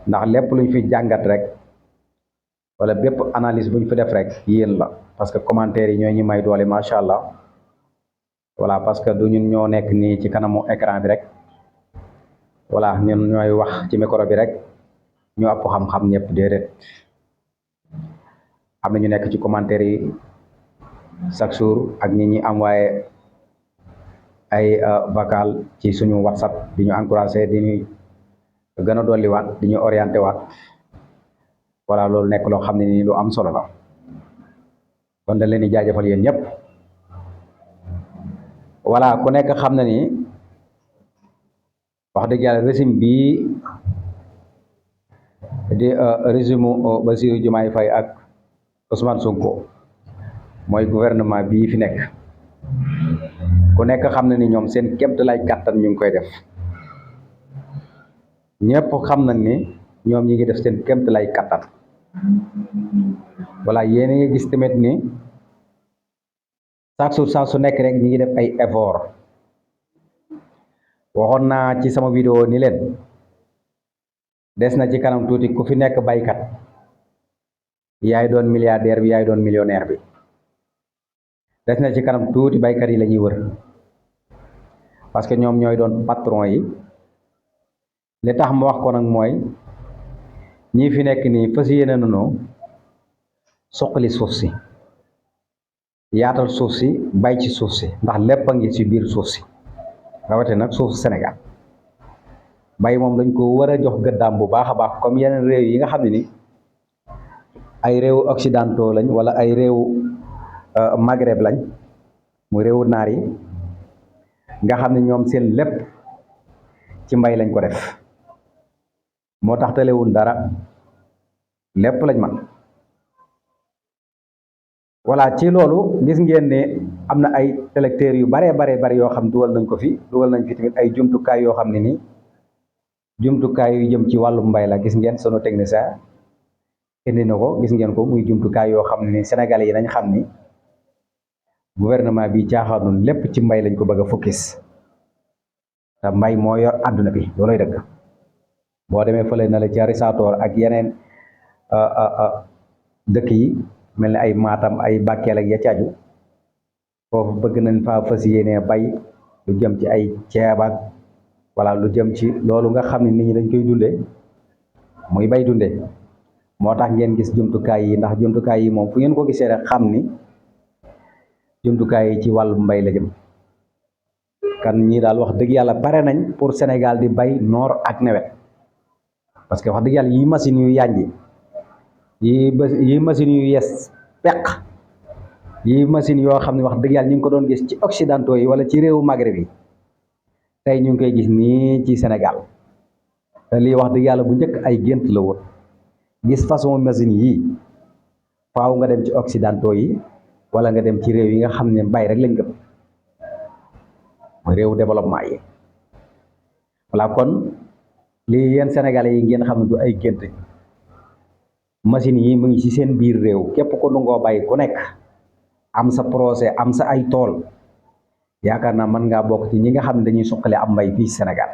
ndax lépp luñ fi jàngat rek wala bépp analyse buñ fi def rek yéen la parce que commentaire yi ñoo ñu may doole macha allah voilà parce que du ñun ñoo nekk nii ci kanamu écran bi rek voilà ñun ñooy wax ci micro bi rek ñu ëpp xam-xam ñëpp déedéet am na ñu nekk ci commentaire yi chaque jour ak ñi ñi envoyé ay vocal ci suñu WhatsApp di ñu encouragé di ñu gën a dolli waat di ñu orienté waat voilà loolu nekk loo xam ne nii lu am solo la kon dañ leen di jaajëfal yéen ñëpp voilà ku nekk xam na ni wax dëgg yàlla régime bii di régime Bassirou Diomaye Faye ak Ousmane Sonko mooy gouvernement bii fi nekk ku nekk xam na ni ñoom seen kémt lay kàttan ñu ngi koy def ñëpp xam nañ ni ñoom ñi ngi def seen kémt lay kàttan voilà yéen a ngi gis tamit ni chaque jour saa su nekk rek ñi ngi def ay effort waxoon naa ci sama vidéo ni leen des na ci kanam tuuti ku fi nekk baykat yaay doon milliardaire bi yaay doon millionnaire bi des na ci kanam tuuti baykat yi la ñuy wër parce que ñoom ñooy doon patron yi li tax ma wax ko nag mooy ñii fi nekk nii fas yéene nañoo suqali suuf si yaatal suuf si bay ci suuf si ndax lépp a ngi ci biir suuf si rawate nag suuf Sénégal bay moom dañ ko war a jox gëddaam bu baax a baax comme yeneen réew yi nga xam ne ni ay réewu occidentaux lañ wala ay réewu Maghreb lañ mu réewu naar yi nga xam ne ñoom seen lépp ci mbay lañ ko def moo tax talewul dara lépp lañ man voilà ci loolu gis ngeen ne am na ay électeurs yu baree bari yoo xam dugal nañ ko fi dugal nañ fi tamit ay jumtukaay yoo xam ne nii jumtukaay yu jëm ci wàllu mbay la gis ngeen sunu technicien indi na ko gis ngeen ko muy jumtukaay yoo xam ne ni Sénégalais yi nañ xam ni gouvernement bi caaxaanul lépp ci mbay lañ ko bëgg a focus te mbay moo yor àdduna bi looloy dëgg boo demee fële na la ci Risaator ak yeneen dëkk yi mel ni ay Matam ay Bakel ak ya caaju foofu bëgg nañ faa fas yéenee bay lu jëm ci ay ceeb ak wala lu jëm ci loolu nga xam ne nit ñi dañ koy dundee muy bay dundee moo tax ngeen gis jumtukaay yi ndax jumtukaay yi moom fu ngeen ko gisee rek xam ni jumtukaay yi ci wàllu mbay la jëm kan ñii daal wax dëgg yàlla pare nañ pour Sénégal di bay noor ak nawet parce que wax dëgg yàlla yi machine yu yànji yi machine yu yes peq yi machine yoo xam ne wax dëgg yàlla ñu ngi ko doon gis ci occidentaux yi wala ci réewu Maghreb yi tey ñu ngi koy gis nii ci Sénégal te lii wax dëgg yàlla bu njëkk ay gént la woon gis façon machine yii faaw nga dem ci occidentaux yi wala nga dem ci réew yi nga xam ne mbay rek lañ gëm mooy réewu développement yi voilà kon lii yéen Sénégalais yi ngeen xam ne du ay gént machine yi mu ngi ci seen biir réew képp ko nangoo bay ku nekk am sa projet am sa ay tool yaakaar naa mën ngaa bokk ci ñi nga xam ne dañuy suqali am mbay fii Sénégal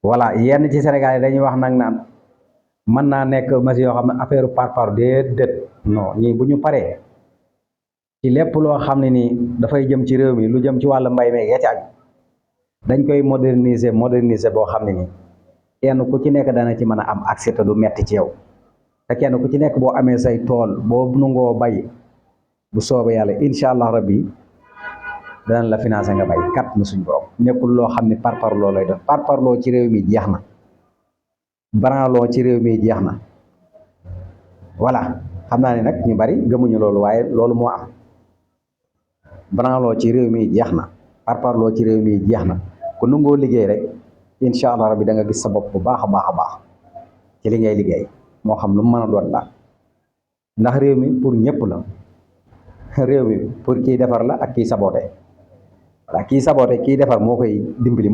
voilà yenn ci Sénégal yi dañuy wax nag naan mën naa nekk machine yoo xam ne affaire par déedéet non ñii bu ñu paree ci lépp loo xam ne nii dafay jëm ci réew mi lu jëm ci wàllu mbay meeg ya ci aju dañ koy moderniser boo xam ne nii kenn ku ci nekk dana ci mën a am accès te du metti ci yow te kenn ku ci nekk boo amee say tool boo nangoo bay bu soobee yàlla incha allah rabbi danañ la financer nga bay kat na suñ borom nekkul loo xam ne parparloo lay def parparloo ci réew mi jeex na branloo ci réew mi jeex na voilà xam naa ne nag ñu bari gëmuñu loolu waaye loolu moo am branloo ci réew mi jeex na parparloo ci réew mi jeex na ku nangoo liggéey rek incha allah rabbi da nga gis sa bopp bu baax a baax a baax ci li ngay liggéey moo xam lu mu mën a doon daal ndax réew mi pour ñëpp la réew mi pour kiy defar la ak kiy saboote voilà kiy saboote kiy defar moo koy dimbali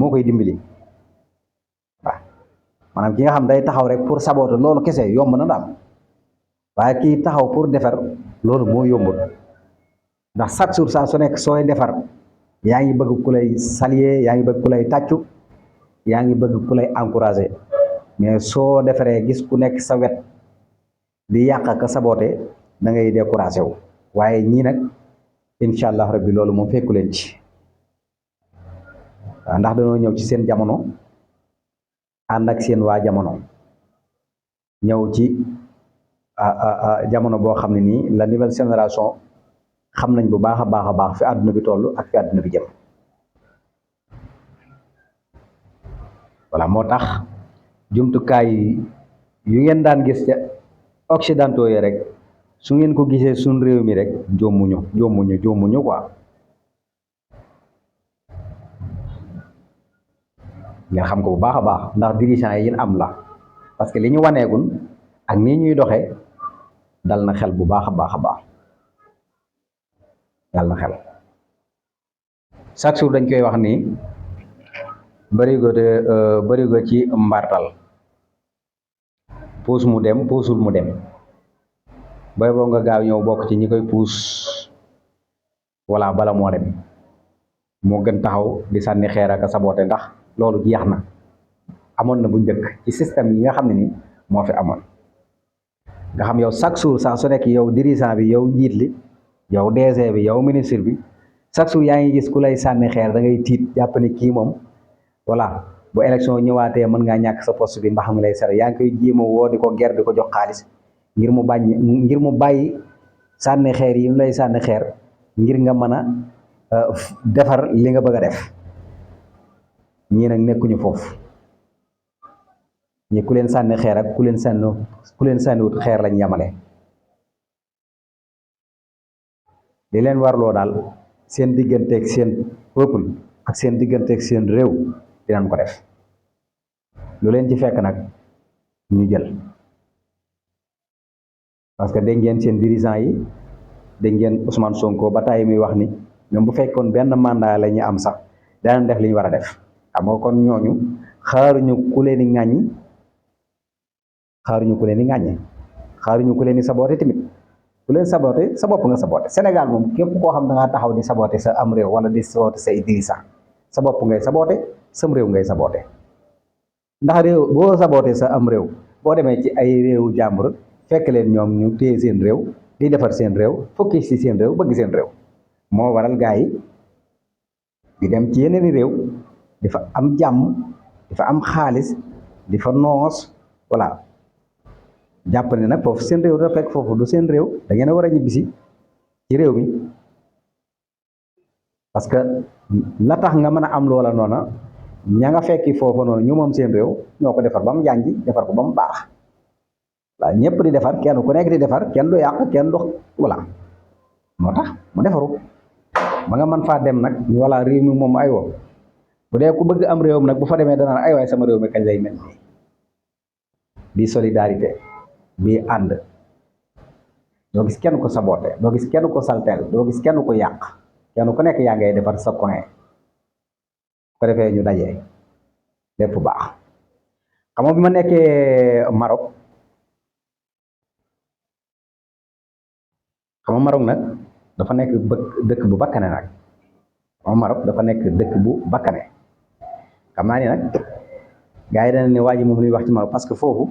waaw maanaam ki nga xam day taxaw rek pour saboote loolu kese yomb na daal waaye kiy taxaw pour defar loolu moo yombul ndax chaque jour saa su nekk sooy defar yaa ngi bëgg ku lay saluer yaa ngi bëgg ku lay tàccu yaa ngi bëgg ku lay encourager mais soo defaree gis ku nekk sa wet di yàq ak saboote da ngay découragé wu waaye ñii nag incha allah rabbi loolu moom fekku leen ci waaw ndax dañoo ñëw ci seen jamono ànd ak seen waa jamono ñëw ci jamono boo xam ne nii la nouvelle génération xam nañ bu baax a baax a baax fi àdduna bi toll ak fi àdduna bi jëm voilà moo tax jumtukaay yu ngeen daan gis ca occidentaux yi rek su ngeen ko gisee suñ réew mi rek jommuñu quoi ngeen xam ko bu baax a baax ndax dirigeants yi am la parce que li ñu waneegun ak nii ñuy doxee dal na xel bu baax a baax a baax dal na xel chaque jour dañ koy wax ni bërigo ci mbartal puus mu dem puusul mu dem bay boo nga gaaw ñëw bokk ci ñi koy puus walla bala moo dem moo gën taxaw di sànni xeer ak saboote ndax loolu jeex na amoon na bu njëkk ci système yi nga xam ne ni moo fi amoon nga xam yow chaque jour saa su nekk yow dirigeant bi yow njiit li yow DG bi yow ministre bi chaque jour yaa ngi gis ku lay sànni xeer da ngay tiit jàpp ni kii moom voilà bu élection ñëwaatee mën ngaa ñàkk sa poste bi mbax mi lay sere yaa ngi koy jéem a woo di ko ger di ko jox xaalis ngir mu bàyyi sànni xeer yi mu lay sànni xeer ngir nga mën a defar li nga bëgg a def ñii nag nekkuñu foofu ñi ku leen sànni xeer ak ku leen sànniwut xeer lañ yamale li leen warloo daal seen digganteeg seen peuple ak seen digganteeg seen réew dinañ ko def lu leen ci fekk nag ñu jël parce que dégg ngeen seen dirigeant yi dégg ngeen Ousmane Sonko ba tàyyi muy wax ni même bu fekkoon benn mandat la ñu am sax danañ def li ñu war a def xam nga kon ñooñu xaaruñu ku leen di ŋàññi xaaruñu ku leen di saboote tamit ku leen saboote sa bopp nga saboote Sénégal moom képp koo xam da ngaa taxaw di saboote sa am réew wala di saboote say dirigeant sa bopp ngay saboote sam réew ngay saboote ndax réew boo saboote sa am réew boo demee ci ay réewu jàmbur fekk leen ñoom ñu téye seen réew di defar seen réew fokki ci seen réew bëgg seen réew moo waral gaa yi di dem ci yeneen réew di fa am jàmm di fa am xaalis di fa noos voilà jàpp ne nag foofu seen réew da fekk foofu du seen réew da ngeen a war a ñibbisi ci réew mi parce que la tax nga mën a am loola noona ña nga fekki foofu noonu ñu moom seen réew ñoo ko defar ba mu yànji defar ko ba mu baax waaw ñëpp di defar kenn ku nekk di defar kenn du yàq kenn du voilà moo tax mu defaru ba nga mën faa dem nag voilà réew mi moom ay woo bu dee ku bëgg am réewam nag bu fa demee danaan ay waay sama réew mi kañ lay mel nii bi solidarité bi ànd doo gis kenn ko saboote doo gis kenn ko salteel doo gis kenn ko yàq kenn ku nekk yaa ngay defar sa coin ko defee ñu dajee lépp baax xam nga bi ma nekkee Maroc xam nga Maroc nag dafa nekk dëkk bu bakkane nag xam nga Maroc dafa nekk dëkk bu bakkane xam naa ni nag gars yi dana ne waa ji moom luy wax ci Maroc parce que foofu